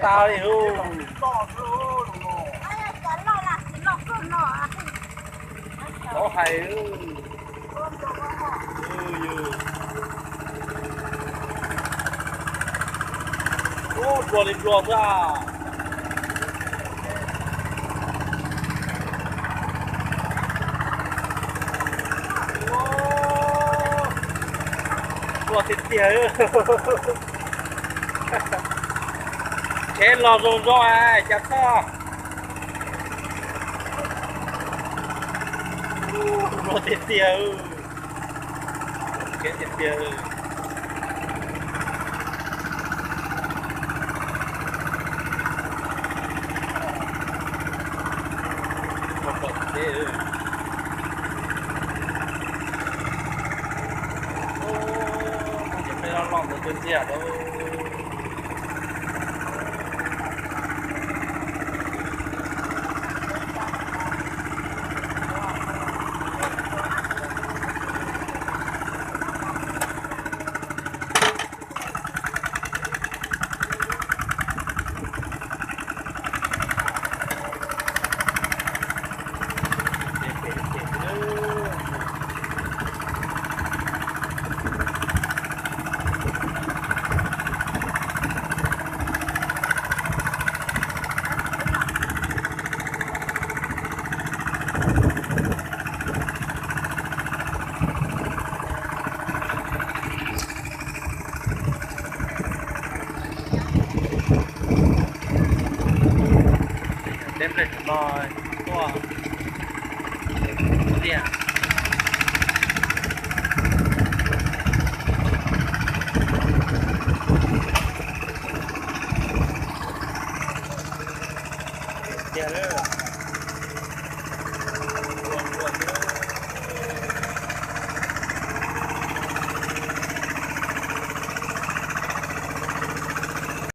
tas li lub. Tau hais. Ub, nplua li nplua xwb. Nplua tiag tiag. Tsheb los zoo zoo, cas txhob. Nplua tiag tiag. Kev tiag tiag. Peb loj loj ntawd twb ntxiag lawm. Teb nplej no tuaj tiag. Tiag lawm.